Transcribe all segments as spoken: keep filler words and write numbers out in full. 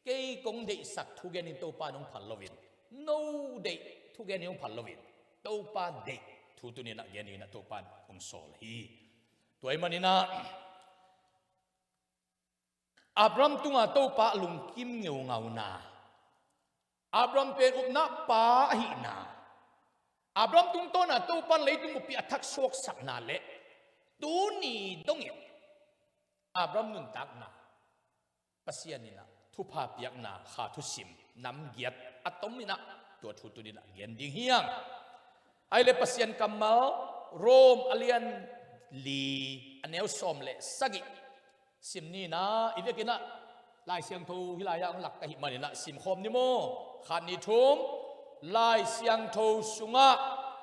Kei kong deihsak thugen in Topa in hong phal loin, no deih thugen in hong phal loin, Topa deih thu tuni-in ah gen dingin ah Topa in hong sawl hi. Tua ahih manin ah Abraham tungah Topa lungkim ngeungauna, Abraham pen upna pa ahihna, Abraham tungtawn ah Topa in leitung buppi a thak suaksakna le tuni dongin Abraham nuntakna Pasian in ah thupha piakna kha thusim namgiat a tom in ah tua thu tuni-in ah gen ding hi hang. Ahih leh Pasian kammal Rom a lian li a neu sawm le sagih sim ni in ah, i vekin ah Lai Siangtho hih lai-ah hong lak ka hih manin ah simkhawm ni maw. Khat, nih, thum. Lai Siangtho sungah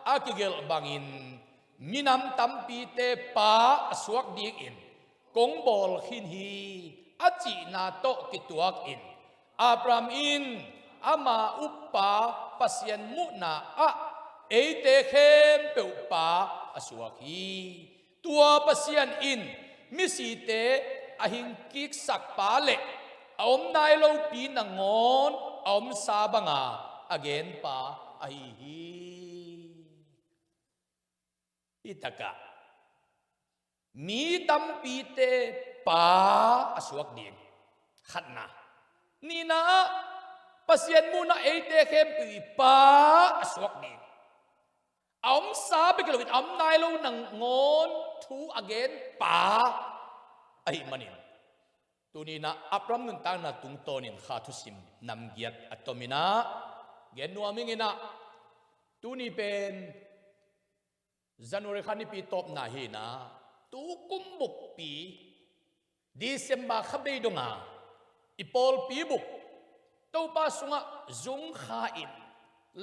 a kigelh bangin minam tampite pa a suak dingin kong bawl khin hi, a cihna tawh kituakin Abraham in ama uppa Pasian muhna ah eite khempeuh pa a suak hi. Tua Pasian in misite a hingkiksak pa le a om nai lopi nangawn a omsa banga a gen pa ahi hi. Hih takah mi tampite pa a suak ding, khatna. Nihna ah Pasian muhna eite khempeuh i pa a suak ding, a omsa bek hi loin a om nai lo nangawn thu a gen pa ahih manin, tuni-in ah Abraham nuntakna tungtawnin kha thusim namgiat a tom in ah gen nuam ing in ah, tuni pen January kha nipi tawpna hi in ah, tu kum buppi December kha bei donga i pawlpi bup Topa sungah zung kha in,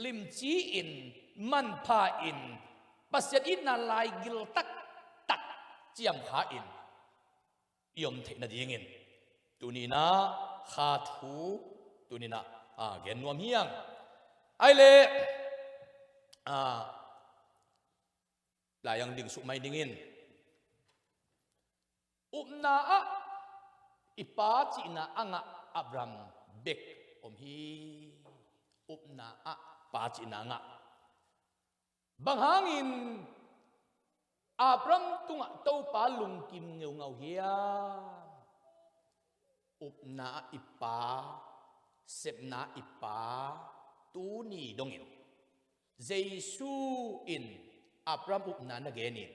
limci in, manpha in, Pasian itna laigil taktak ciam kha in i om theih nadingin tuni-in ah kha thu tuni-in ah, a, gen nuam hi hang. Ahih leh, a, lai-ang ding suk mai dingin, upna ah i pa cihna a ngah Abraham bek om hi. Upna ah pa cihna a ngah. Bang hangin Abraham tungah Topa lungkim ngeungau hiam? Upna ah i pa, sepna ah i pa, tuni dongin Jesu in Abraham upna na genin,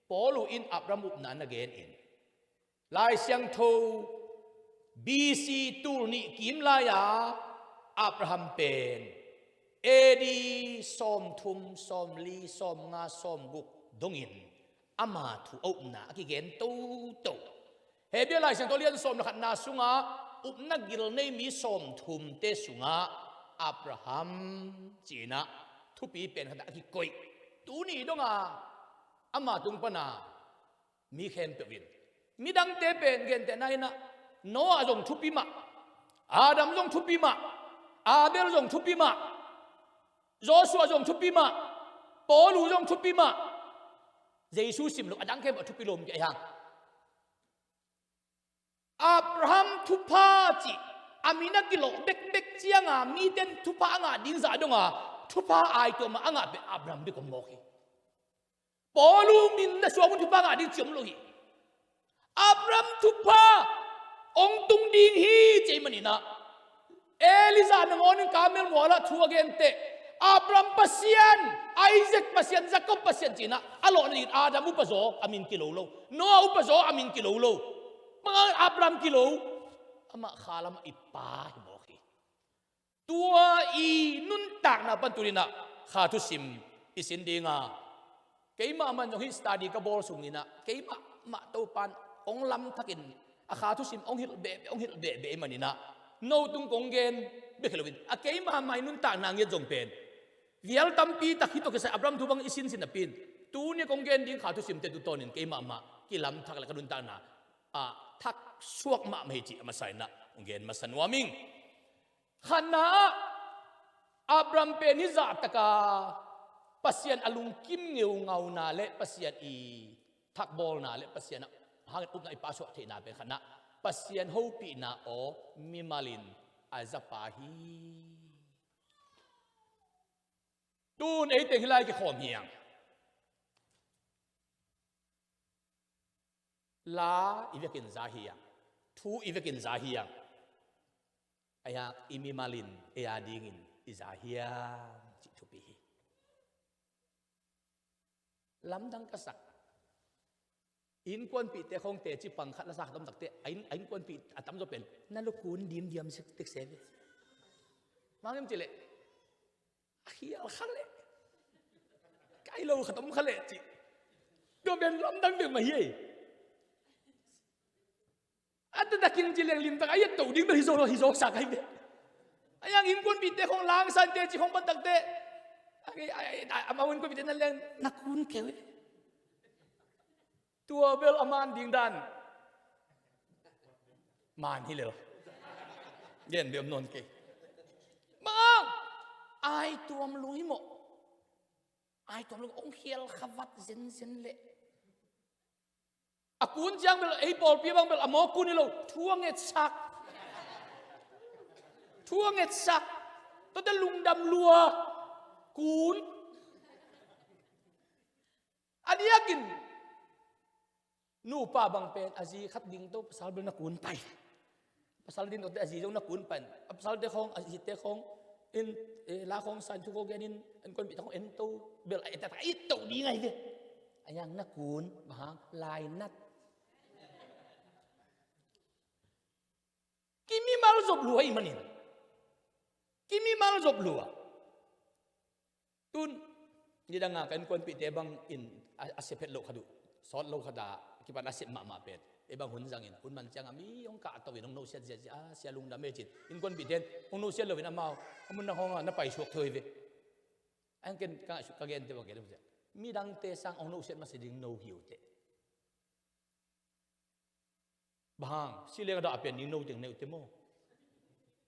Paul in Abraham upna na genin, Lai Siangtho B C tul nih kim lai-a Abraham pen A D sawmthum, sawmli, sawmnga, sawmguk dongin ama thu a upna a kigen toto. Hebru Lai Siangtho lian sawm le khatna sungah upna gil nei mi sawmthumte sungah Abraham ci-in ah thupi pen khat a kikoih. Tuni donga ama tung pana mi khempeuh in, midangte pen gentehna in ah Noah zong thupi mah, Adam zong thupi mah, Abel zong thupi mah, Joshua zong thupi mah, Paulu zong thupi mah, Jesu sim lo a dang khempeuh thupi lo om kei hang. Abraham thupha cih a min a kilawh bekbek cianga mite in thupha a ngah ding zah donga thupha aituah mah a ngah pen Abraham bek om mawk hi. Paulu min na suang un thupha ngah ding ci om lo hi. Abraham thupha hong tung ding hi ci ahih manin ah, Elijah nangawn in Karmel mualah thu a gen teh, Abraham Pasian, Isaac Pasian, Jacob Pasian ci-in ah a lawh nadingin Adam upa zaw a min kilo lo, Noah upa zaw a min kilo lo. Bang hang Abraham kilo? Amah kha lamah i pa hi mawk hi. Tua i nuntakna pan tuni-in ah kha thusim i sin ding a, keimah mah zong hih study ka bawl sungin ah keimah mah Topa in hong lamthakin a kha thusim hong hilh behbeh, hong hilh behbeh ahih manin ah, no tung kong gen bek hi loin a keimah mah i nuntakna ngiat zong pen vial tampi tak hi tawh kisai Abraham thu bang i sinsin napi-in, tuni kong gen ding kha thusimte tu tawnin keimah mah kilamthak le ka nuntakna ah thaksuak mahmah hi cih a masa in ah hong gen masa nuam ing. Khatna ah, Abraham pen hih zahtaka Pasian a lungkim ngeungauna le Pasian i thakbawlna le Pasian a hangin upna i pa suah theihna pen khatna, Pasian hopihna aw mimal in a zapa hi. Tun ei teng hih lai kikhawm hi hang. La i vekin za hi hang. Thu i vekin za hi hang. Ahi hang i mimal in ei a dingin i za hi hang cih thupi hi. Lamdang ka sak. Innkuanpihte khawng teci pang khat la sa khat om takte, a inn, a innkuanpih a tamzaw pen na lukun dimdiam sik tekse ve. Bang hiam cih leh a khial kha leh, kai lo khat om kha leh cih. Tua pen lamdang bek mah hi ei. A taktakin ci leng limtak a i et to ding bel hi zaw, hi zaw sak ahi ve. Ahi hang innkuanpihte khawng langsan teci khawng pan takte, a, a, a, a, amau innkuanpihte na leng na kun kei ve. Tua bel a man ding dan man hi lel. Gen bem nawn kei. Bang hang, ai tuam lung hi mawh. Ai tuam lung, ong khial kha vat zenzen leh. A kun ciang bel, ei pawlpi bang bel a maw kun hi lo, thu a ngetsak. Thu a ngetsak. Tuate lungdam lua. Kun. A diakin nupa bang pen a zi khat ding to pasal bel na kun pai. Pasal ding tote a zi zong na kun pan. A pasalte khawng, a zite khawng in, eh, la khawng san thu khawng genin, innkuanpihte khawng en to bel a et a et to ding ahi ve. Ahi hang na kun, bang hang, lainat. Kimimal zop lua ahih manin. Kimimal zop lua. Tun, nidanga ka innkuanpihte bang in a, a sep het loh khat uh, sawt lo khat a kipan a sep mahmah pen. Ei bang hun zangin, hun man ciang a mi hong kahto in hong nosiat ziazia, a, sia lungdam e cin. Innkuanpihte in hong nosiat loin amau a mun dang khawng a na paisuak thei uh hi ve. Ahi hang ken ka ngaihsut ka gente bang kei le bang cia, midangte sang hong nosiat masa ding no hi uh teh. Bang hang, si leng a dah a pian ding no teng neu te maw?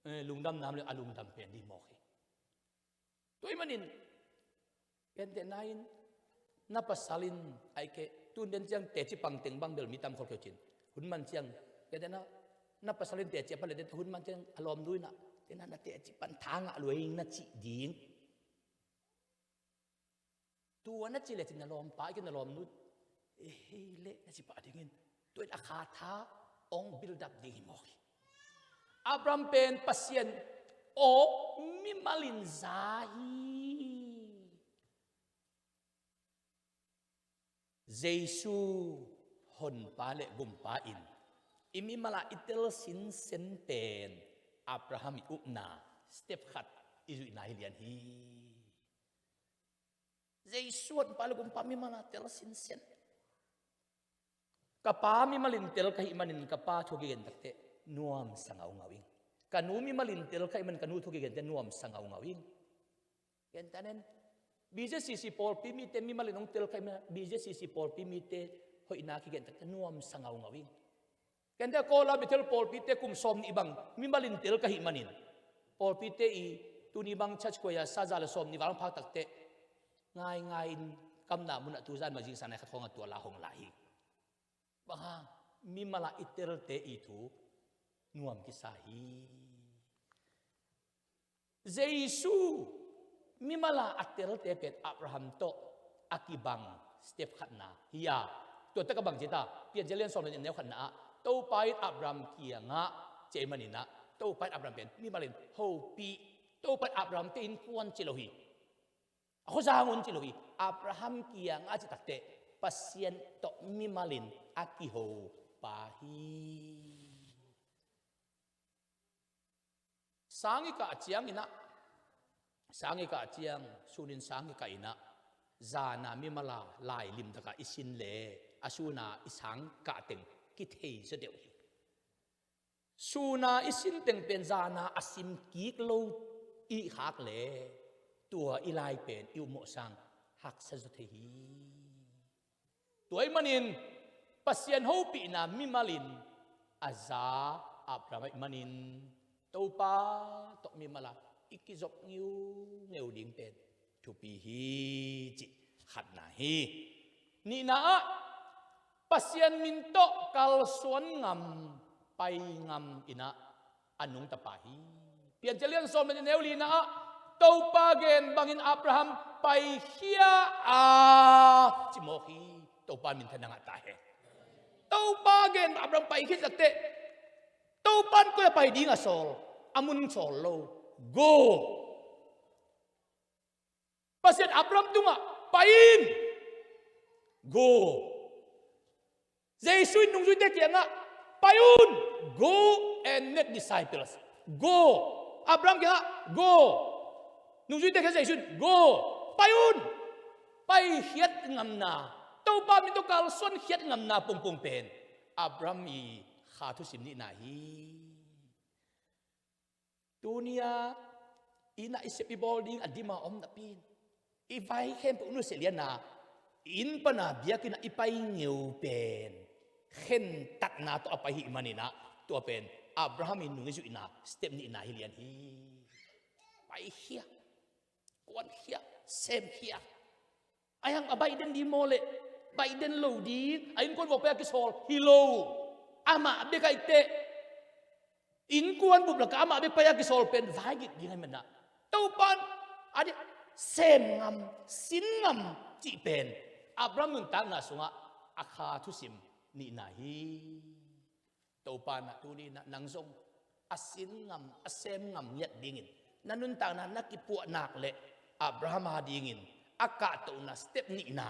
Eh, lungdam nam le a lungdam pian ding mawk hi. Tua ahih manin, gentehna in, na pasal in, ahih kei, tun den ciang teci pang teng bang bel mi tam khol kei uh cin. Hun man ciang, gentehna, na pasal in teci a pan le den hun man ciang a lawmnu in a, gentehna na teci pan tha ngah lua ing na cih ding. Tua na ci lecin na lawmpa, i kin na lawmnu, eh, hei leh na ci pah dingin, tua in a kha tha hong build up ding hi mawk hi. Abraham pen Pasian aw mimal in za hi. Jesu Honpa le Gumpa in i mimal a i tel sinsen pen Abraham i upna step khat i zuihna hi lian hi. Jesu Honpa le Gumpa mimal a tel sinsen. Ka pa mimal in tel ka hih manin ka pa thu kigen takteh nuamsa ngaungau ing. Ka nu mimal in tel ka hih manin ka nu thu kigen teh nuamsa ngaungau ing. Gentehna in, B J C C pawlpi mite mimal in hong tel ka hih manin B J C C pawlpi mite hoihna kigen takteh nuamsa ngaungau ing. Kente Kawl a Bethel pawlpite kum sawm nih bang mimal in tel ka hih manin, pawlpite i tuni bang church choir sa za le sawm nih val hong phak takteh ngaingai in kamna munah tu zan ma zingsa nai khat khawng a tua la hong la hi. Bang hang, mimal a i telte i thu nuam kisa hi. Jesu mimal a a telte pen Abraham tawh a kibang step khatna hi a, tua tak a bang ci ta, Piancil lian sawm le nih neu khatna ah Topa in Abraham kiangah ci ahih manin ah, Topa in Abraham pen mimal in hopih, Topa in Abraham te innkuan ci lo hi. A khuazang un ci lo hi. Abraham kiangah ci takteh Pasian tawh mimal in a kiho pa hi. Sang i kah ciangin ah, sang i kah ciang, sunin sang i kah in ah, zana mimal a lai limtak a i sin le a suna i sang kah teng kithei zaw deuh hi. Suna i sin teng pen zana a sim kik lo i khak le tua i lai pen i upmawh sang haksa zaw thei hi. Tua ahih manin Pasian hopihna mimal in a za Abraham ahih manin Topa tawh mimal a i kizop ngiungeu ding pen thupi hi cih khatna hi. Nihna ah Pasian min tawh kalsuan ngam, pai ngam in ah a nungta pa hi. Piancil lian sawm le nih, neu lina ah, Topa gen bangin Abraham paikhia a, ci mawk hi. Topa minthanna ngah ta hen. Topa gen Abraham paikhia takte, Topa in koi a pai ding a sawl, a mun sawl lo. Go. Pasian Abraham tungah, "Pai in, go." Jesu in nungzuite kiangah, "Pai un, go and make disciples." Go. Abraham kiangah, "Go." Nungzuite kiangah Jesu in, "Go. Pai un." Paikhiat ngamna, Topa min tawh kalsuan khiat ngamna pongpong pen Abraham i kha thusim nihna hi. Tuni-a i na i sep i bawl ding a dim a om napi-in, i vai khempeuh nusia lian a, i inn pana biakinn ah i pai ngeu pen khentatna tawh a pai hi manin ah, tua pen Abraham i nung i zuihna step nihna hi lian hi. Paikhia, kuankhia, semkhia. Ahi hang a baih den ding maw leh, baih den lo ding, a innkuan vuah pai a kisawl hi lo. Amah bek ahih teh, innkuan bup lakah amah bek pai a kisawl pen vaigik ding ahih manin ah, Topa in a diak, sem ngam, sin ngam cih pen Abraham nuntakna sungah a kha thusim nihna hi. Topa in ah tuni-in ah nang zong a sin ngam, a sem ngam ngiat dingin na nuntakna na kipuah nak leh Abraham a dingin a kahtohna step nihna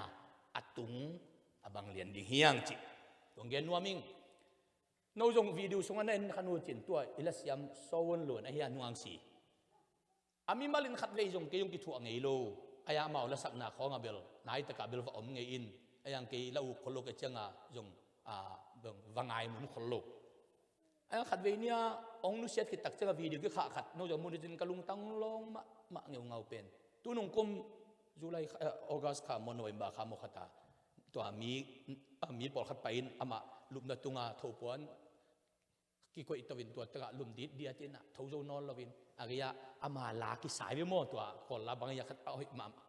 a tung a bang lian ding hiang cih kong gen nuam ing. No zong video sungah na en kha uh cin, tua i lasiam Sawon Lun ahi a, Nuang Si. A mimalin khatvei zong kei zong kithuah ngei lo. Ahi a amau lasakna khawng a bel, nai takah bel va om ngei in. Ahi hang kei la uk khol lo, kei ciangah zong, a, va ngai mun khol lo. Ahi hang khatvei ni-a hong nusiat khit tak ciangah video kikhah khat, no zong mun cin ka lungtang lawng mahmah ngeungau pen, tu nung kum July kha, eh, August kha maw, November kha maw khat a, tua mi, a mi pawlkhat pai in amah lupna tunga thopuan kikoih to in, tua takah lum ditdiat in ah tho zo nawn lo in, a gei-ah ama la kisai ve maw, tua Kawl la bang a khat a hoih mahmah.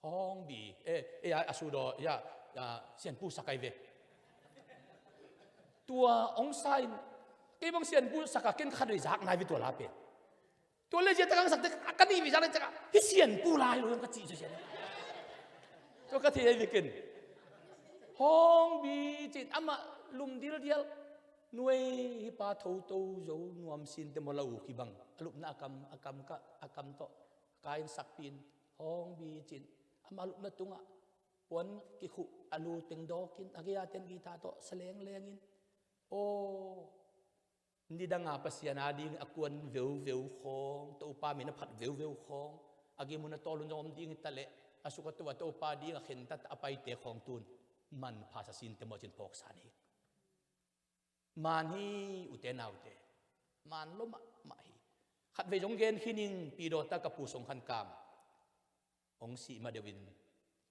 Hong Bi, eh, eh, a, a sudaw, ya, ya, Sianpu Sak ai ve. Tua hong sa in, kei bang Sianpu Sak a ken khatvei zak nai ve tua la pen. Tua le zia takah hong sak teh, a ka nih vei zak le takah, hih Sianpu lai lo ka cih zo sian. Tua ka thei ai ve ken. Hong Bi cin, amah lum dildial. Nuai, hih pa thoto zo nuam sin teh maw, la uk hi bang. A lupna a kam, a kam ka, a kam tawh ka in sakpih in, Hong Bi cin. Amah lupna tungah puan kikhuh a lu teng dawk in, a gei-a ten guitar tawh sa lengleng in. Aw, nidang a Pasian a ding a kuan veuveu khawng, Topa min a phat veuveu khawng, a gei mun a tawl hun zong om ding hi ta leh, a suk a to a Topa ding a khentat a paite khawng tun manpha sa sin teh maw cin phawk sa ni. Maan hi, ute naute. Maan lua mahmah hi. Khatvei zong gen khin ing, Pi Dawta ka pu Song Khan Kam hong sih ma deuh in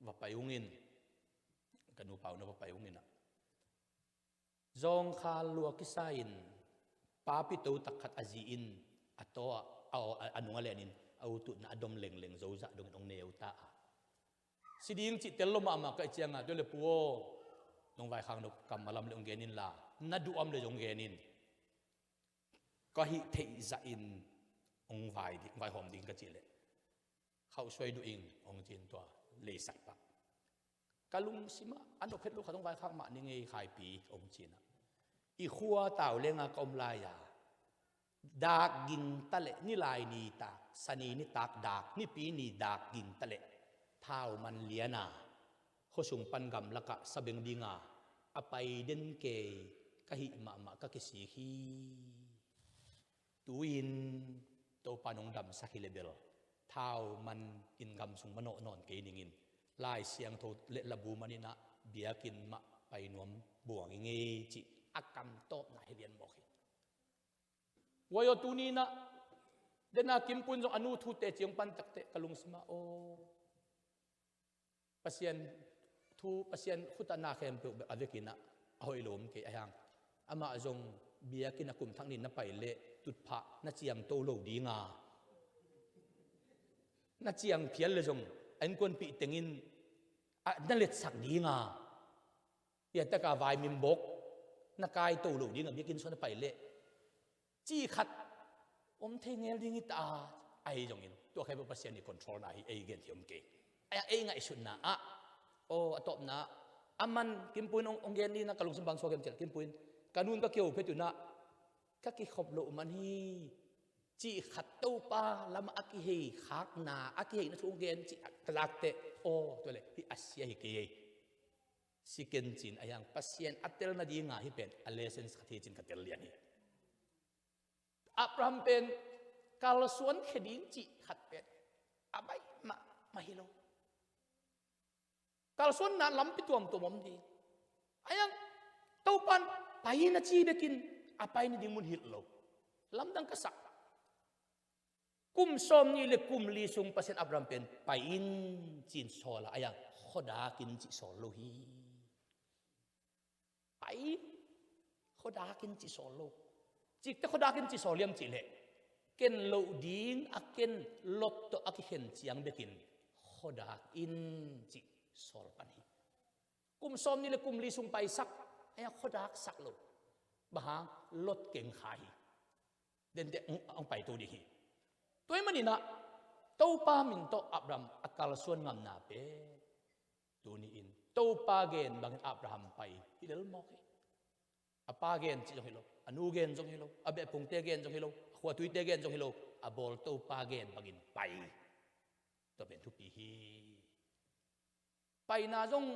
va pai ung in, ka nu Pau na va pai ung in ah, zawngkhal lua kisa in, papi to tak khat a zi in a taw a, a, a nung a len in, a ututna a dom lengleng zozah dongin hong neu ta a. Si ding cih tel lua mahmah ka hih ciangah, tua le pu aw, nong vaikhak nop kammal lam le hong gen inla, na duh om le zong gen in. Ka hih theih zahin hong vai ding, vaihawm ding ka cih leh, khauhsuai duh ing hong ci in, tua leisak pah. Ka lungsimah a nop het lo khat hong vaikhak mah ni ngei, Khaipi, hong ci in ah. I khua Tau Lenga ka om lai-a, dak ging ta leh, nilai nitak, Sani nitak dak, Nipi ni dak ging ta leh, thau man lian a, khuasung pan gamlakah sabeng dinga a pai den kei ka hih mahmah ka kisik hi. Tu-in Topa nong damsak hi leh bel, thau man in gam sung manawh nawn kei ning in, Lai Siangtho le labu man in ah biakinn mah pai nuam buang ing ei, cih a kam tawpna hi lian mawk hi. Huai aw, tuni in ah, dena Kim Pun zong a nu thute ci hong pan takteh ka lungsimah aw, Pasian thu, Pasian khut a na khempeuh a vekin ah a hoih lo om kei a hiang. Amah zong biakinn a kum thak nih na pai leh tutphah na ciang to lo dinga, na ciang phial le zong a innkuanpih tengin a na letsak dinga, piataka vai mimbok na kai to lo dinga, biakinn sung na pai leh, cih khat om thei ngel ding hi ta a, ahi zongin tua khempeuh Pasian i control na hi, ei gen thei om kei. Ahi a, ei ngaihsutna ah, aw, a tawpna ah, a man, Kimpuin hong, hong gen ni na, ka lungsim bang suak hiam cih leh, Kimpuin, ka nu'n ka kiho phet un ah, ka kikhop loh man hi, cih khat Topa lamah a kihei khakna, a kiheina thu hong gen cih ka lak teh, aw, tua leh hih a sia hi kei ei. Si ken cin a hiang Pasian a tel nadinga hih pen a lessons khat hi cin ka tel lian hi. Abraham pen kalsuan khia ding cih khat pen a baih mahmah hi lo. Kalsuanna lampi tuamtuam om ding. A hiang Topa'n pai in a ci bekin a pai nading mun hilh lo. Lamdang ka sak. Kum sawmnih le kum li sung Pasian Abraham pen pai in cin sawl a, a hiang khuadak in cih sawl lo hi. Pai in, khuadak in cih sawl lo. Cik teh khuadak in cih sawl hiam cih leh, ken loh ding a ken Lot tawh a kikhen ciang bekin khuadak in cih sawl pan hi. Kum sawmnih le kum li sung paisak, a hiang khuadak sak lo. Bang hang? Lot keng kha hi. Dente ang, ang pai to ding hi. Tua ahih manin ah Topa min tawh Abraham a kalsuan ngamna pen tuni-in Topa gen bangin Abraham pai hi lel mawk hi. A pa gen cih zong hi lo, a nu gen zong hi lo, a behphungte gen zong hi lo, a khuatuite gen zong hi lo, a bawl Topa gen bangin pai. Tua pen thupi hi. Paina zong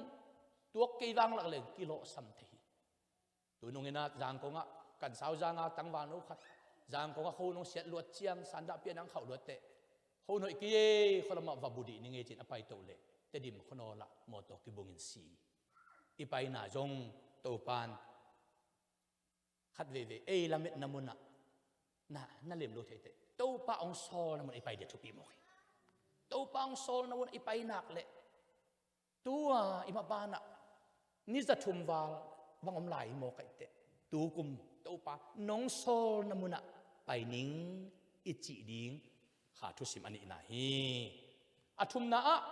tuak kei vang lak leng kilawhsam thei hi. Tu nungin ah Zangkong ah kan sau zanga tangval no khat, Zangkong ah khuahun hong siat luat ciang, sandahpi ah nang khauh luat teh, khuahun hoih kei ei, khualamah va bu dih ning ei cin a paito leh Tedim khuanawl ah mawtaw kibungin si. I paina zong Topa'n khat veivei ei lametna munah na, na lem lo thei teh, Topa hong sawlna munah i pai dia thupi mawk hi. Topa hong sawlna munah i pai nak leh, tua i mah banah ni za thum val bang om lai hi mawk ahih teh, tukum Topa nong sawlna munah pai ning i cih ding kha thusim a nihna hi. A thumna ah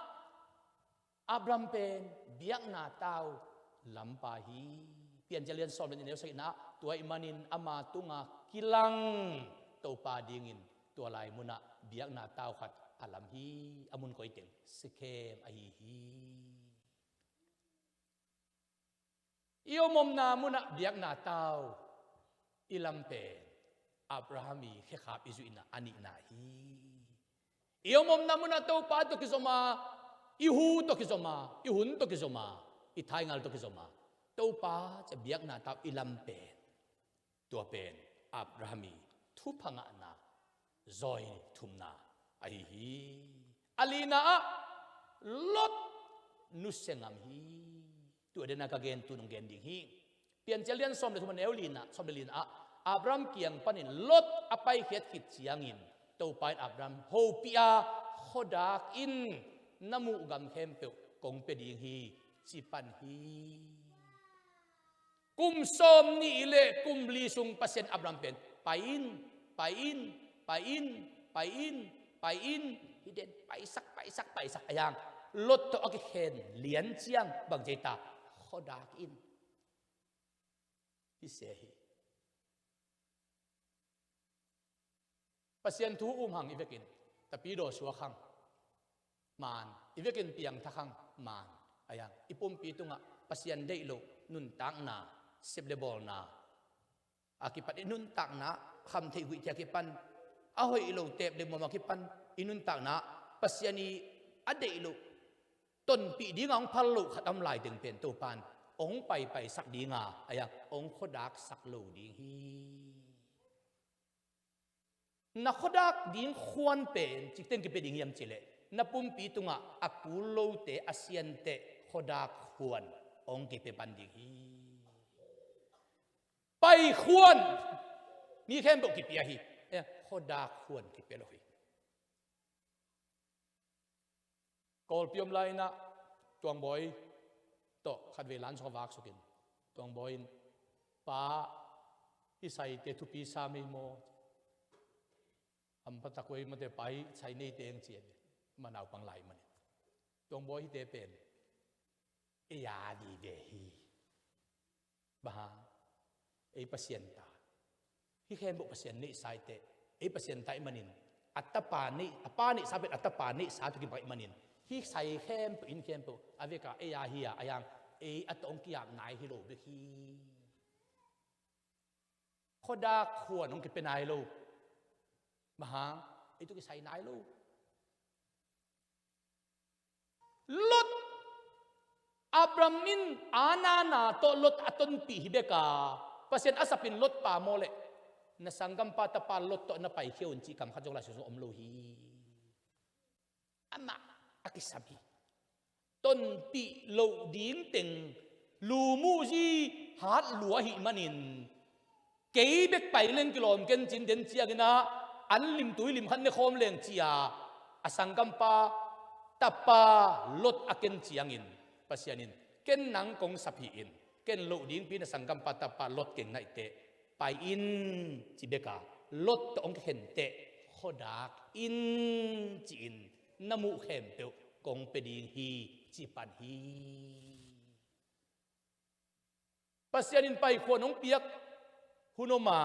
Abraham pen biakna tau lampa hi. Piancil lian sawm le nih, neu sagihna ah, tua ahih manin ama tunga kilang Topa dingin tua lai munah biakna tau khat a lam hi. A mun koi teng? Sekhem ahi hi. I omomna munah biakna tau i lam pen Abraham i khekhap i zuihna a nihna hi. I omomna munah Topa tawh kizom a, i hu tawh kizom a, i hun tawh kizom a, i thaingal tawh kizom a, Topa tawh biakna tau i lam pen, tua pen Abraham i thupha ngahna zawi thumna ahi hi. A lina ah Lot nusia ngam hi. Tua dena ka gen tu nong gen ding hi. Piancil lian sawm le thum, a neu lina, sawm le lina ah, Abraham kiang panin Lot a paikhiat khit ciangin Topa in Abraham hopih a, khuadak in, na muh gam khempeuh kong pia ding hi, ci pan hi. Kum sawmnih le kum li sung Pasian Abraham pen pai in, pai in, pai in, pai in, pai in, hih den paisak, paisak, paisak a hiang Lot tawh a kikhen lian ciang bang ci ei ta? Khuadak in. Hih se hi. Pasian thu um hang i vekin tapidaw suak hang man, i vekin piangthak hang man. A hiang i pumpi tungah Pasian deih loh nuntakna, sep le bawlna a kipan, i nuntakna khamtheih guihtheih a kipan, a hoih lo tep le muam a kipan, i nuntakna Pasian i a deih loh tonpih dinga hong phal loh khat a om lai teng pen Topa in hong paipaisak dinga, a hiang hong khuadaksak lo ding hi. Na khuadak ding khuan pen cikteng kipia ding hiam cih leh, na pumpi tungah a kul lote, a siante khuadak khuan hong kipia pan ding hi. Pai khuan mi khempeuh kipia hi. Eh, khuadak khuan kipia lo hi. Kawlpi om lai-in ah Tuangbawi tawh khatvei lan sung a vak sukin, Tuangbawi in, "Pa, hih saite thupi sa mei maw? Hampha tak uh ei mate, pa, hih sai nei teng," ci a, ama naupang lai manin. Tuangbawi, hihte pen ei a vive hi. Bang hang? Ei Pasian ta. Hih khempeuh Pasian neihsa hi teh, Ei Pasian ta ahih manin, a tapa neih, a pa neihsa pen a tapa neihsa tawh kibang ahih manin, hih sai khempeuh, inn khempeuh a vek a, ei a hi a, a hiang, ei a tawh hong ki-ap nai hi lo bek hi. Khuadak khuan hong kipia nai lo. Bang hang? Ei tawh kisai nai lo. Lot, Abraham in a na na tawh Lot a tonpih hi bek a, Pasian a sap in Lot pamawh leh, na sanggampa tapa Lot tawh na paikhia un cih kam khat zong Lai Siangtho sung om lo hi. Amah a kisam hi. Tonpih loh ding teng, lu muh zi hat lua ahih manin, kei bek pai leng kilawm ken ci-in den ciangin ah, an lim tui lim khat ne khawm leng ci-a, a sanggampa tapa Lot a ken ciangin, Pasian in, ken nang kong sap hi in, ken loh dingpi na sanggampa tapa Lot keng naih teh, pai in, ci bek a, Lot tawh hong kikhen teh, khuadak in, ci-in, na muh khempeuh kong pia ding hi, ci pan hi. Pasian in pai khuan hong piak hun om a,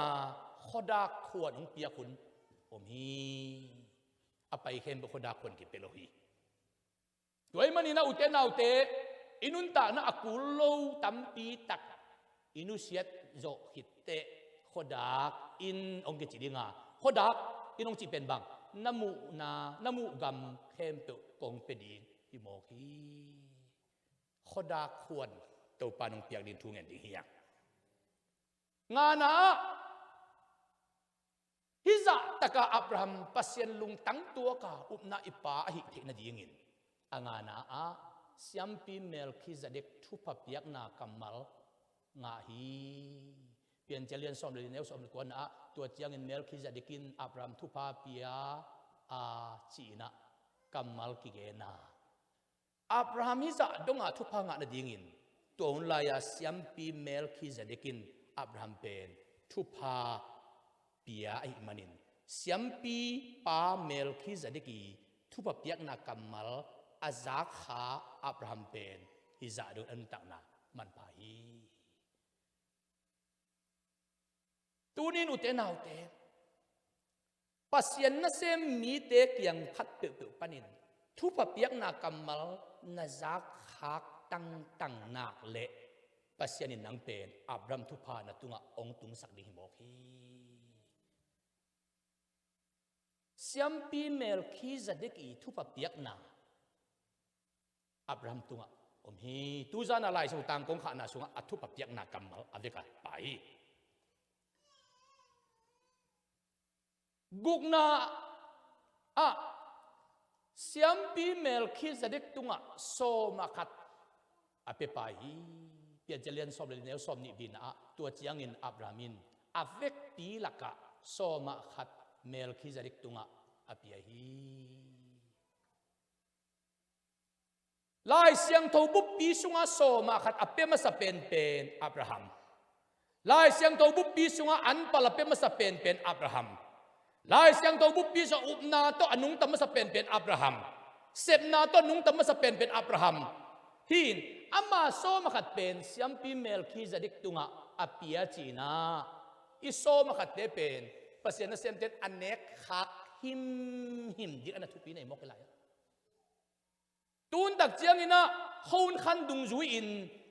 khuadak khuan hong piak hun om hi. A pai khempeuh khuadak khuan kipia lo hi. Tua ahih manin ah, ute naute, i nuntakna a kul lo tampi tak i nusiat zawh khit teh, khuadak in hong kici ding a, khuadak in hong cih pen bang, na muhna, na muh gam khempeuh kong pia ding hi mawk hi. Khuadak khuan Topa in hong piak ding thu ngen ding hi hang. Ngana ah, hih zah tak a Abraham Pasian lungtang tuak a upna i pa ahih theih nadingin, a ngana ah siampi Melkhizedek thupha piakna kammal ngah hi. Piancil lian sawm le li, neu sawm le kuana ah, tua ciangin Melkhizedek in Abraham thupha pia a, ci-in ah kammal kigen a. Abraham hih zah dong a thupha ngah nadingin, tua hun lai-a siampi Melkhizedek in Abraham pen thupha pia ahih manin, siampi pa Melkhizedek i thupha piakna kammal a zak kha Abraham pen hih zah dong a nuntakna manpha hi. Tuni-in ute naute, Pasian nasem mite kiang khat peuhpeuh panin thupha piakna kammal na zak khak tangtang nak leh, Pasian in nang pen Abraham thupha na tungah hong tungsak ding hi mawk hi. Siampi Melkhizedek i thupha piakna Abraham tungah om hi. Tuzan a Lai Siangtho tang kong khahna sungah a thupha piakna kammal a vek a pai hi. Gukna ah siampi Melkhizedek tungah sawm a khat a pia pai hi. Piancil lian sawm le li, neu sawm nih lina ah, tua ciangin Abraham in a vekpi lakah sawm a khat Melkhizedek tungah a pia hi. Lai Siangtho buppi sungah sawm a khat a pia masa penpen Abraham. Lai Siangtho buppi sungah an pal a pia masa penpen Abraham. Lai Siangtho buppi sungah upna tawh a nungta masa penpen Abraham. Sepna tawh a nungta masa penpen Abraham. Hih in ama sawm a khat pen siampi Melkhizedek tungah a pia ci-in ah, i sawm a khatte pen Pasian nasemte in a nek khak himhim ding a na thupi na hi mawk hi lai. Tun tak ciangin ah, khua hun khan dungzui-in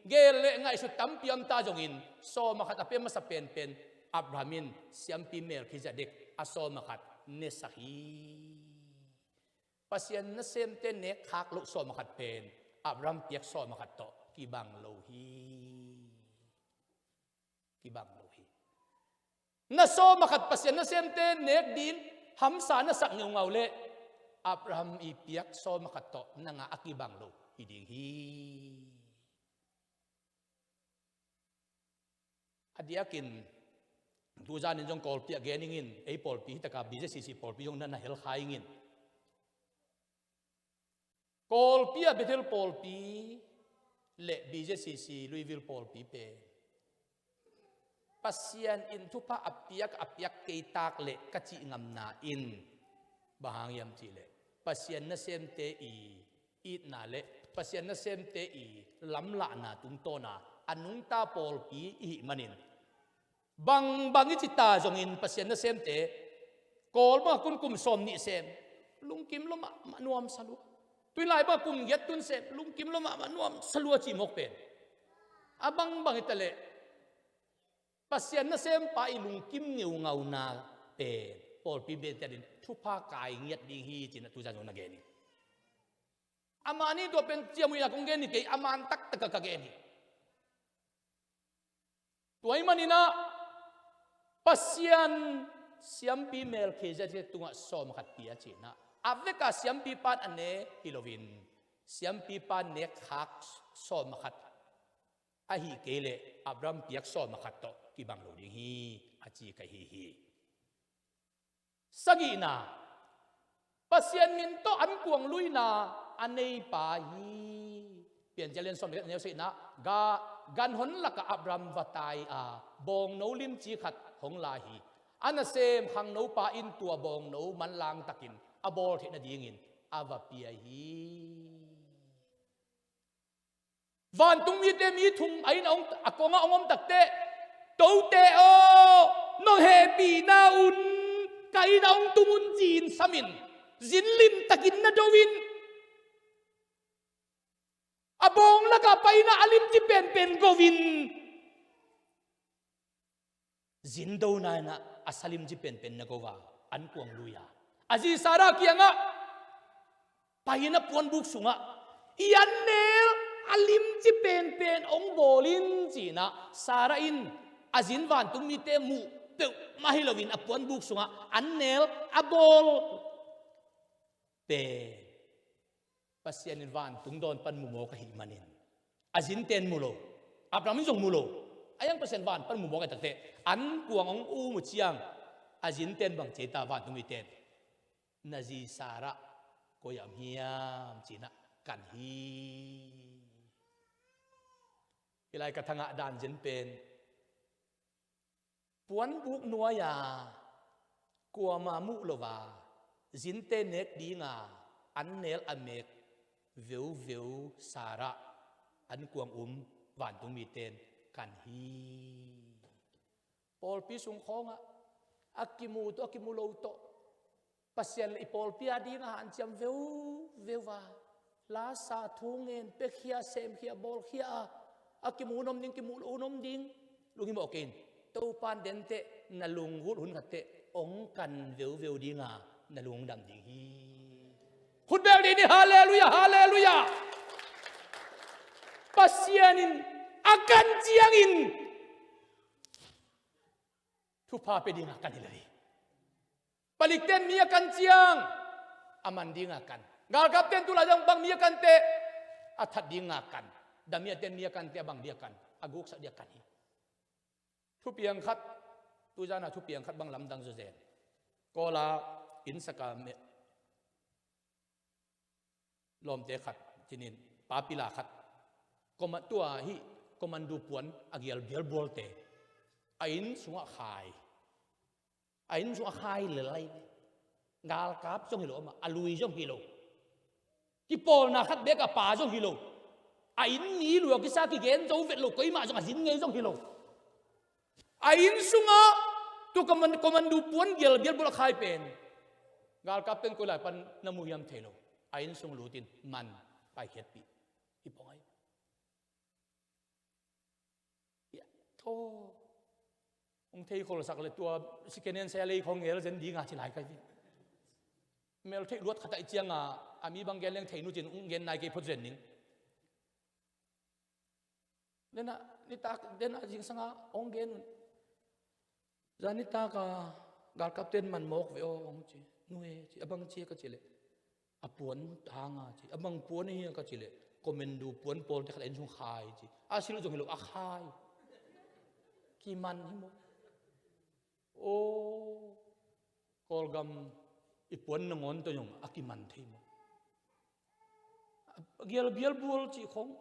gel le ngaihsut tampi om ta zongin, sawm a khat a pia masa penpen Abraham in siampi Melkhizedek a sawm a khat nesak hi. Pasian nasemte nek khak loh sawm a khat pen Abraham piak sawm a khat tawh kibang lo hi. Kibang lo hi. Na sawm a khat Pasian nasemte nek ding hamsa na sak ngeungau leh, Abraham i piak sawm a khat tawh na ngah a kibang lo hi ding hi. A diakin, tuzanin zong Kawlpi a gen ingin, ei pawlpi hi taka B Z C C pawlpi zong na na hel kha ingin. Kawlpi a Bethel pawlpi le B Z C C Louisville pawlpi pen Pasian in thupha a piak, a piak kei tak leh ka cih ngamna in bang hang hiam cih leh, Pasian nasemte i itna le Pasian nasemte i lamlahna tungtawna a nungta pawlpi i hih manin, bangbang i ci ta zongin Pasian nasemte Kawl bangah kun kum sawm nih sem, lungkim lua mahmah, nuamsa lua. Tuilai bangah kum giat tun sem, lungkim lua mahmah, nuamsa lua cih mawk pen. A bangbang hi ta leh, Pasian nasempa i lungkim ngeungauna pen pawlpi bente adingin thupha kai ngiat ding hi, ci-in a tuzan zong na gen hi. A man hi, tua pen ciamnuih-a kong gen hi kei, a man taktak a ka gen hi. Tua ahih manin ah, Pasian siampi Melkhizedek tungah sawm khat pia, ci-in ah, a vek a siampipa in a ne hi loin, siampipa nekkhak sawm khat ahih kei leh Abraham piak sawm khat tawh kibang lo ding hi, a ci ka hi hi. Sagihna, Pasian min tawh ankuang luina a neipa hi. Piancil lian sawm le khat, a neu sagihna, ga, ganhon lakah Abraham va tai a, bawngno limci khat hong la hi. A nasem khangnopa in tua bawngno manlang takin a bawl theih nadingin a va pia hi. Vantung mite mi thum a inn a hong, a kongah hong om takteh, "Tote aw, nong hehpihna un ka inn a hong tung un," ci-in samin, zin limtakin na do in, a bawng lakah pai-in ah a limci penpen go in, zin dona in ah a sa limci penpen na go a, ankuang lui a, a zi Sarah kiangah, "Pai-in a puanbuk sungah i annel a limci penpen hong bawl in," ci-in ah, Sarah in a zin vantung mite muh peuhmah hi loin a puanbuk sungah annel a bawl pen, Pasian in vantung dawn pan mu mawk ahih manin, a zinten mu lo, Abraham in zong mu lo. A hiang Pasian van pan mu mawk ahih takteh, ankuang hong um uh ciang, a zinten bang ci ta, vantung miten, "Na zi Sarah koi-ah om hiam?" ci-in ah kan hi. Hih lai ka thangah dan zen pen, puanbuk nuai-a kuamah muh lo a, zinte nek dinga annel a mek veuveu Sarah ankuang um vantung miten kan hi. Pawlpi sung khawngah a kimu tawh, a kimu lo tawh, Pasian le i pawlpi a dingah hanciam veuveu a, lasa, thu ngen, piakhia, semkhia, bawlkhia a, a kimu hun om ding, kimu lo hun om ding, lunghimawh kei in. Topa in denteh na lunggulh hun khatteh hong kan veuveu dinga na lungdam ding hi. Khutbel dih ni, halleluiah, halleluiah. Pasian in a kan ciangin thupha pia dinga kan hi lel hi. Palikten mi a kan ciang a man dinga kan. Galkapten tulai zong bang mi a kanteh a that dinga kan. Damiaten mi a kanteh a bang dinga kan, a guksak dinga kan hi. Thupiang khat, tuzana thupiang khat bang lamdang zawzen. Kawla innsaka me lawmte khat, cinin, papila khat, koma tua hih, komando puan a gial bialbualte, a inn sungah khai. A inn sungah khai lel lai. Galkap zong hi lo, amah a lui zong hi lo. Kipawlna khat bek a pa zong hi lo. A inn mi lua kisa kigen zo vet lo, koimah zong a zin ngei zong hi lo. A inn sungah tu koman-, komando puan gial bialbual a khai pen, galkapten koi lai pan na mu hiam thei lo. A inn sung lutin man paikhiatpih. Hi pong ai. Ia, thaw. Hong thei kholsak le tua second hand saya lei khong ngel zen dinga ci lai kai vi. Mel theih luat khat a i cianga a mi bang gen leng thei nu cin hong gen nai kei phot zen ning. Dena, nitak, dena zingsanga hong gen un. Zan nitaka galkapten man mawk ve aw, hong ci. Nu e, ci, a bang ci ka ci leh, a puan hanga ci. A bang puan hi a ka ci leh, komando puan pawlte khat a inn sung khai ci. A silh zong hi lo, a khai. Kiman hi maw. Aw, Kawlgam i puan nangawn tawh zong a kiman thei maw. A gial bialbual cih khong.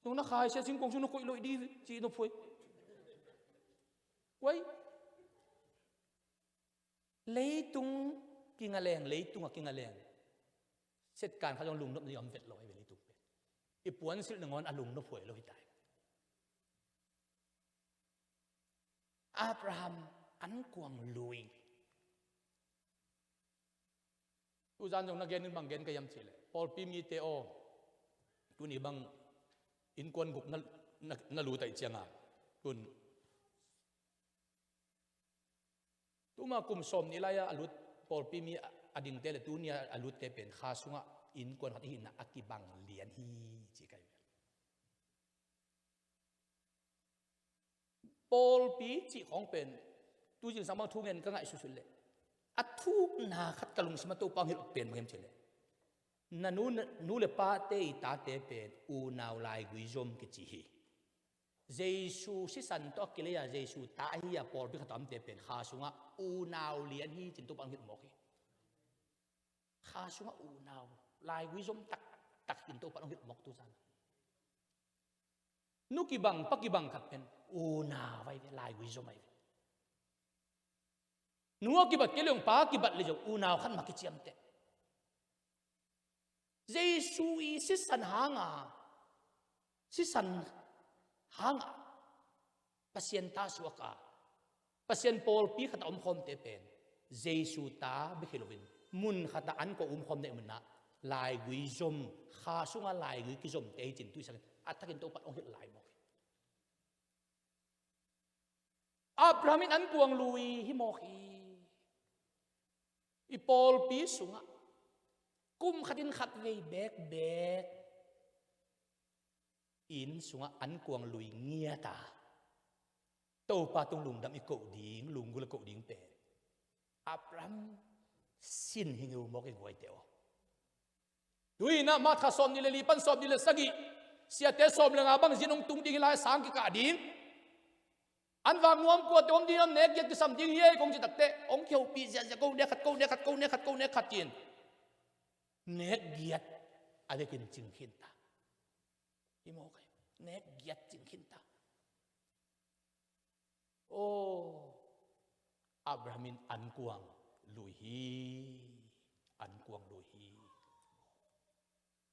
Nung na khai sia singkong sung na koih loih di cih na phuai. Wai. Leitung kinga leng, leitung a kinga leng. Setkan kha zong lungnop ni om vet lo, ei ve leitung pen. I puan silh nangawn a lungnop huai lo hi tai. Abraham ankuang lui. Tuzan zong na gen in bang gen ka hiam cih leh, pawlpi mite aw, tuni bang innkuan guk na, na, na lut ahih ciangin, tun tuma kum sawm nih lai-a a lut pawlpi mi a, a dingte le tuni a, a lutte pen kha sungah innkuan khat ihihna a kibang lian hi, ci ka hi. Pawlpi cih khawng pen tu zingsang bang thu ngen ka ngaihsutsut leh a thukna khat ka lungsim ah Topa hong hilh pen bang hiam cih leh, na nu, nu le pate i tate pen unau laigui zom kici hi. Jesu sisan tawh a kilei a Jesu ta ahi a pawlpi khat a omte pen kha sungah unau lian hi ci-in Topa hong hilh mawk hi. Kha sungah unau laigui zom taktak hi-in Topa hong hilh mawk tuzan. Nu kibang, pa kibang khat pen unau ahi ve, laigui zom ahi ve. Nu a kibat kei leh zong, pa a kibat leh zong unau khat mah kiciamteh. Jesu i sisan hanga, sisan hanga Pasian ta suak a, Pasian pawlpi khat a omkhawmte pen Jesu ta bek hi loin mun khat a an kua umkhawm na hih manin ah laigui zom, kha sungah laigui kizomte hi ci-in tu i sangin a thakin Topa hong hilh lai mawk hi. Abraham in ankuang lui hi mawk hi. I pawlpi sungah kum khatin khatvei bekbek inn sungah ankuang lui ngiat a, Topa tung lungdam i koh ding, lunggulh a koh ding pen Abraham sin hi ngeu mawk hi guaite aw. Tu-in ah Mark kha sawmnih le li pan sawmnih le sagih, siate sawm le nga bang zin hong tung ding hi lai, sang kikah ding. An vak nuam kuate om ding hiam, nek giat kisam ding hi ei kong ci takteh, hong kihopih ziahziah, ko nek khat, ko nek khat, ko nek khat, ko nek khat ci-in nek giat a vekin cing khinta. Hi mawk hi, nek giat cing khinta. Aw, Abraham in ankuang lui hi, ankuang lui hi.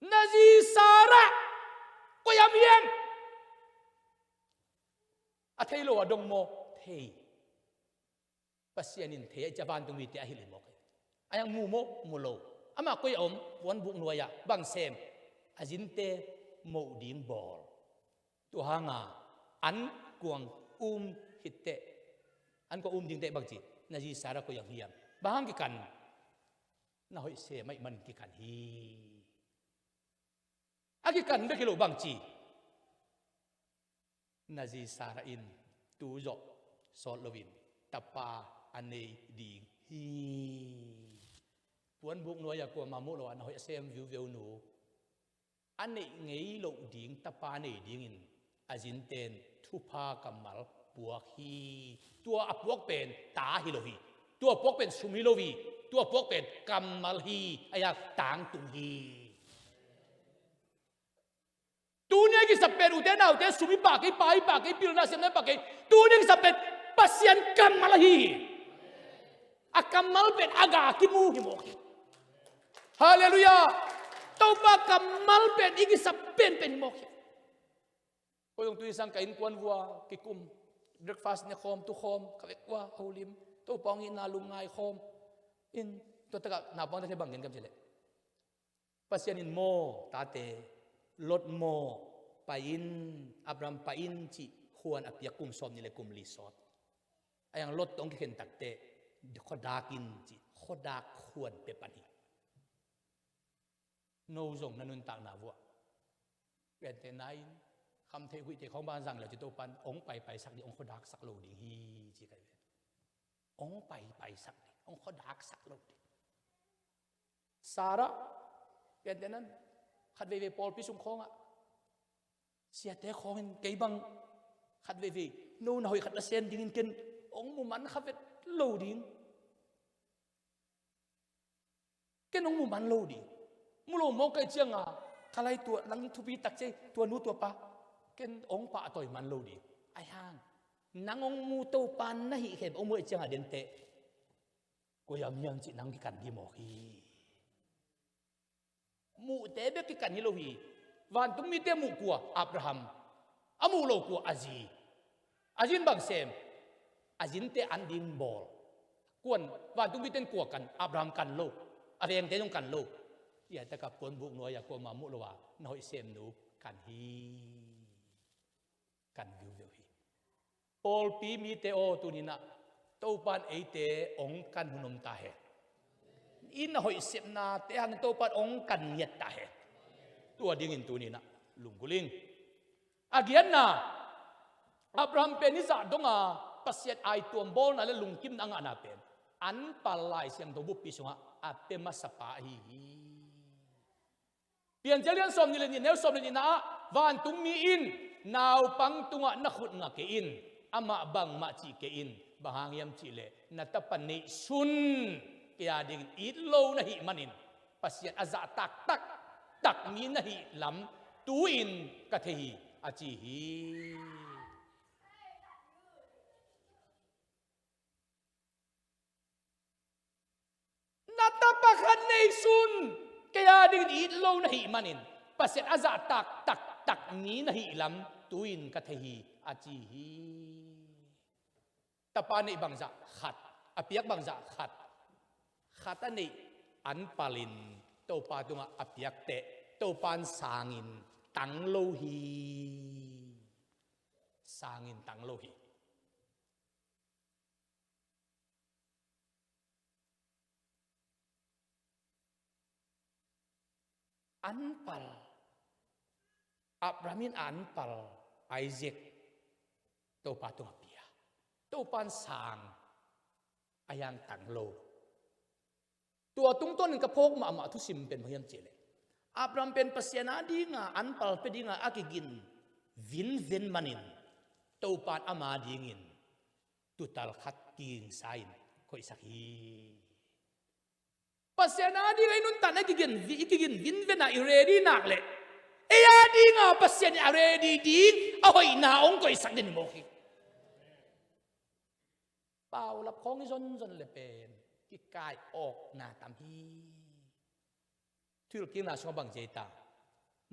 Na zi Sarah koi-ah om hiam? A thei lo a dong maw? Thei. Pasian in thei a, i cia vantungmite a hilh hi mawk hi. A hiang mu maw? Mu lo. Amah koi-ah om? Puanbuk nuai-ah. Bang sem? A zinte moh ding bawl. Tua hanga ankuang um hitteh, ankuang um dingteh bang ci? Na zi Sarah koi-ah om hiam? Bang hang kikan? Na hoih sem ahih manin kikan hi. A kikan bek hi lo bang ci? Na zi Sarah in tu zawh sawt loin tapa a nei ding hi. Puanbuk nuai-ah kuamah muh lo a na hoih a sem viuveu nu a neih ngei loh ding tapa nei dingin a zinten thupha kammal puak hi. Tua a puak pen ta hi lo hi. Tua a puak pen sum hi lo hi. Tua a puak pen kammal hi. A hiang tangtung hi. Tuni a kisap pen, ute naute, sum i pah kei, pa i pah kei, pilna siamna i pah kei. Tuni a kisap pen Pasian kammal ahi hi. A kammal pen a ga kimu hi mawk hi. Halleluiah. Topa kammal pen i kisap penpen hi mawk hi. Ko zong tuni sang ka innkuan vua kikum, breakfast ne khawm, tu khawm, ka vek vua holim, Topa hong itna lungngai khawm. In tua takah naupangte bang gen ka hiam cih leh, Pasian in maw, tate, Lot maw, pai in, Abraham pai in cih khuan a piak kum sawmnih le kum li sawt. A hiang Lot tawh hong kikhen takteh, khuadak in cih khuadak khuan pia pan hi. No zong na nuntakna vuah, gentehna in khamtheih huihte khawng bang zang le cih Topan hong paipaisak ding, hong khuadaksak lo ding hi ci ka hi ve. Hong paipaisak ding, hong khuadaksak lo ding. Sarah, gentehna in khat veivei pawlpi sung khawngah siate khawngin kei bang khat veivei no na hoih khat na sem dingin ken hong muman kha vet lo ding. Ken hong muman lo ding. Mu lo mawk ka hih cianga ka lai tuah nang thupi tak ci ei, tua nu tua pa. Ken hong pahtawi man lo ding. A hiang nang hong mu Topa na hih khem hong mu ahih cianga denteh, koi-ah om hiam cih nang kikan ding mawk hi. Muhte bek kikan hi lo hi. Vantungmite muh kua? Abraham. A muh lo kua? A zi. A zi in bang sem? A zinte an ding bawl. Kuan, vantungmite in kua kan? Abraham kan lo. A vengte zong kan lo. Hiah taka puanbuk nuai-ah kuamah muh lo a na hoih semnu kan hi. Kan viuveu hi. Pawlpi mite aw, tuninah Topan eite hong kan hun om ta hen. I na hoih sepnate hangin Topan hong kan ngiat ta hen. Tua dingin tuninah lunggulh ing. A giatna, Abraham pen i zah donga Pasian aituam bawlna le lungkimna a ngahna pen anpal Lai Siangtho buppi sungah a pia masapa ahi hi. Piancil lian sawm nih le nih, neu sawm le nihna ah, vantungmi in naupang tungah na khut nga kei in, amah bangmah cih kei in, bang hang hiam cihleh na tapa neihsun kei a dingin it lo na hih manin Pasian a zah taktak tak mi na hih lam tu-in ka thei hi, a ci hi. Na tapa khat neihsun kei a dingin it lo na hih manin Pasian a zah taktak tak mi na hih lam tu-in ka thei hi, a ci hi. Tapa neih bangzah khat, a piak bangzah khat, khat a neih anpalin Topa tungah a piakteh Topan sangin tang lo hi. Sangin tang lo hi. Anpal, Abraham in anpal Isaac Topa tungah pia. Topan sang a hiang tang lo. Tua tungtawnin ka phawk mahmah thusim pen bang hiam cihleh, Abraham pen Pasian a dinga anpal pia dinga a kigin vinven manin Topan ama dingin tutal khat kigingsa-in koihsak hi. Pasian a dinga i nuntakna i kigin, i kigin vinven a i ready nak leh, ei a dinga Pasian in a ready ding a hoihna hong koihsak den mawk hi. Paulap khawng i zonzon le pen kikai awkna tam hi. Thuhilhkikna sungah bang ci ei ta?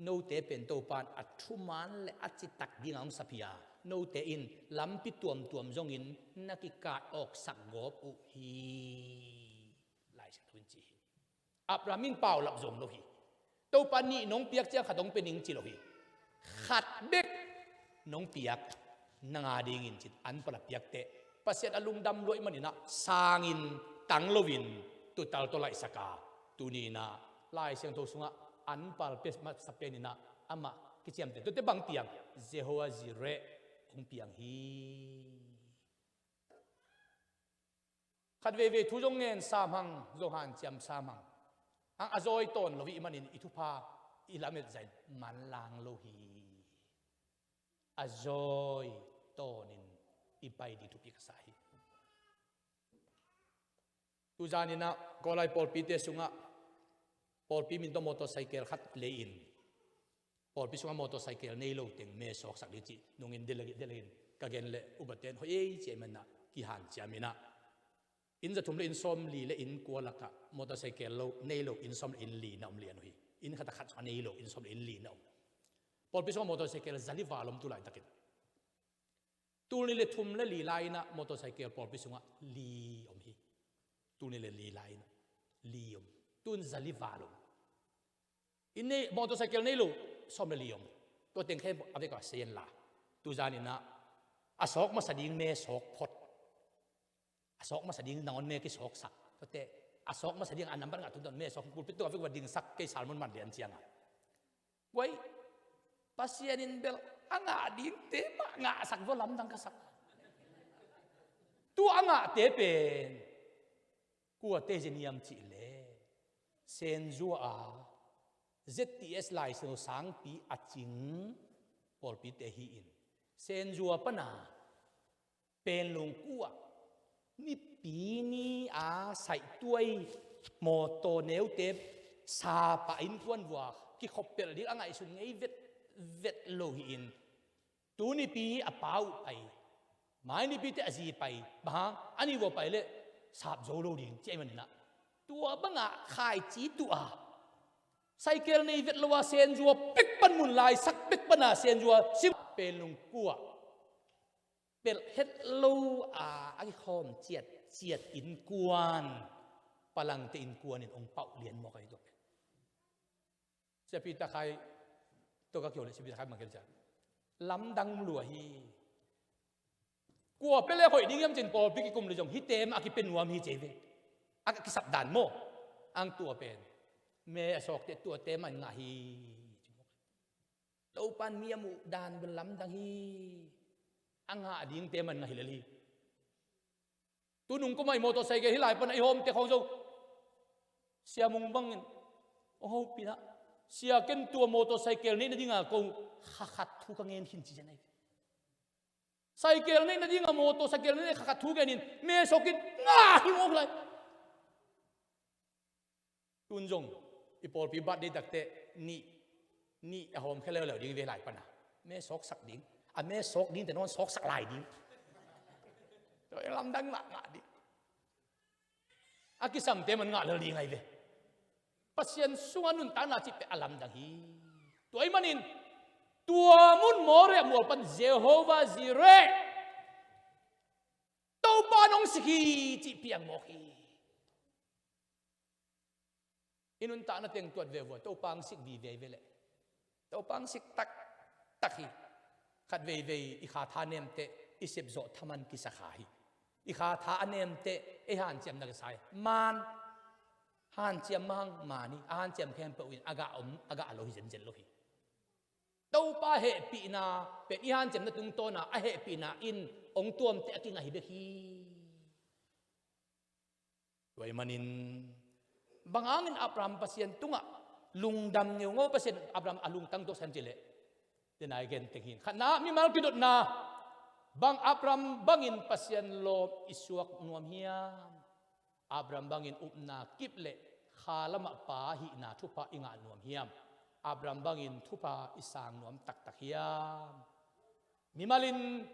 Note pen Topan a thuman le a citak dinga hong sap hi a, note in lampi tuamtuam zongin na kikai awksak gawp uh hi. Lai Siangtho in ci hi. Abraham in paulap zong lo hi. Topa nih nong piak ciang khat hong pia ning ci lo hi. Khat bek nong piak, nang a dingin cin anpal a piakteh Pasian a lungdam luai maninah sangin tang loin tutal tawh laihsak a, tuninah Lai Siangtho sungah anpal pia masa peninah amah kiciamteh. Tuate bang piang? Jehovah Jireh hong piang hi. Khat veivei thu zong ngen sam hang, zong hanciam sam hang. Hang a zawi tawn lo i hih manin i thupha i lamet zahin manlang lo hi. A zawi tawnin i pai ding thupi ka sa hi. Tuzaninah Kawlai pawlpite sungah pawlpi min tawh motorcycle khat lei-in, pawlpi sungah motorcycle nei lo teng mesawksak ding cih nungin delagin ka gen leh upaten hoih ei ci ahih manah kihanciaminah inn za thum le inn sawm li le inn kua lakah motorcycle lo, nei lo inn sawm le inn li na om lian uh hi. Inn khat a khat sungah nei lo inn sawm le inn li na om. Pawlpi sungah motorcycle za li val om tu laitakin. Tul nih le thum le li lai-inah motorcycle pawlpi sungah li om hi. Tul nih le li lai-inah li om. Tun za li val om. Inn nei, motorcycle nei lo sawm le li om. Tua teng khe a vek a sei en la. Tuzaninah a sawk masa ding mesawk phot. A sawk masa ding nangawn me kisawksak. Tuate a sawk masa ding a nambat ngah tumtawn mesawk pulpit tungah vek va dingsak kei salmon man lian ciangah. Guai, Pasian in bel a ngah dingte mah ngahsak vua lamdang ka sak. Tu a ngahte pen kuate zeniam cihleh Senzua a Z T S Lai Siangtho sangpi a cing pawlpite hi-in Senzua pana Penlung kuah Nipi ni a saihtuai mawtaw neute sap a innkuan vua kikhop pelh ding a ngaihsun ngei vetvet lo hi-in, tu nipi a pa uh pai, mai nipite a zi pai, bang hang a nih vua pai leh sap zo lo ding ci ahih maninah tua bangah khaici tuh a, saikel nei vet lo a Senzua pek pan mun lai sak pek pana Senzua sim Penlung kuah pelh het lo a a kikhawm ciatciat innkuan Palangte innkuan in hong pauh lian mawk ahi tua pen. Siapi Takhai tawh ka kiho leh Siapi Takhai bang gen ciang, lamdang lua hi. Kua pia le hoih ding hiam cin pawlpi kikum le zong hihte mah a kipia nuam hi ci ei ve. A kisap dan maw. Ang tua pen me a sawkte tuate mah in ngah hi. Topan mi a muh dan bel lamdang hi. A ngah dingte mah in ngah hi lel hi. Tunung kumah i motorcycle hih lai pana i hawmte khawng zo. Sia Mung bangin hong hopih in ah, sia ken tua motorcycle neih nadinga ko kha khat thu ka ngen khin ci zen ahi. Cycle neih nadinga motorcycle neih kha khat thu ngenin me sawkin ngah hi mawk lai. Tun zong i pawlpi birthday takteh nih, nih a hawmkhia leuleu ding ve lai pana. Me sawksak ding. A me sawk ding te nawn sawksak lai ding. Tua lamdang ngah ngah ding. A kisamte mah in ngah lel ding ahi ve. Pasian sungah nuntakna cih pen a lamdang hi. Tua ahih manin tua mun Moria mual pan Jehovah Jireh, Topa in hong sik hi cih piang mawk hi. I nuntakna teng tuat ve vua, Topa hong sik vive ve leh. Topa hong sik taktak hi. Khat veivei i kha tha nemteh i sepzawh thaman kisa kha hi. I kha tha a nemteh ei hanciamna kisa hi. Maan hanciam mahang maan hi. A hanciam khempeuh in a gah om, a gah lo hi zenzen lo hi. Topa hehpihna pen i hanciamna tungtawna a hehpihna in hong tuamte a kingah hi bek hi. Tua ahih manin bang hangin Abraham Pasian tungah lungdam ngeungau Pasian Abraham a lungtang tuaksan cileh? Tena i gen teng hin khatna mimal kidotna bang Abraham bangin Pasian lawm i suak nuam hiam? Abraham bangin upna kip le kha lamah pa hihna thupha i ngah nuam hiam? Abraham bangin thupha i sang nuam taktak hiam? Mimalin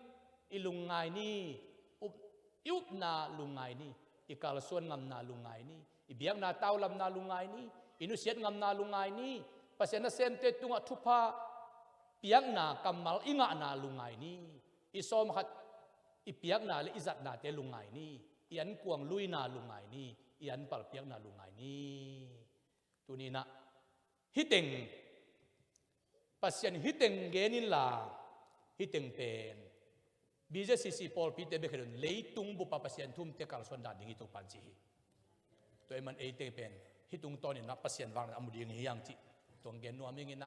i lungngai ni, up, i upna lungngai ni, i kalsuan ngamna lungngai ni, i biakna taulamna lungngai ni, i nusiat ngamna lungngai ni, Pasian nasemte tungah thupha piakna kammal i ngahna lungngai ni, i sawm khat i piakna le i zatnate lungngai ni, i ankuang luina lungngai ni, i anpal piakna lungngai ni. Tuni-in ah hih teng, Pasian hih teng gen inla, hih teng pen BJCC pawlpite bek hi lo-in leitung bupa Pasian thumte kalsuan dan ding hi Topan ci hi. Tua ahih man eite pen hih tungtawnin ah Pasian vanglian a mu ding hi hang cih tua gen nuam ing in,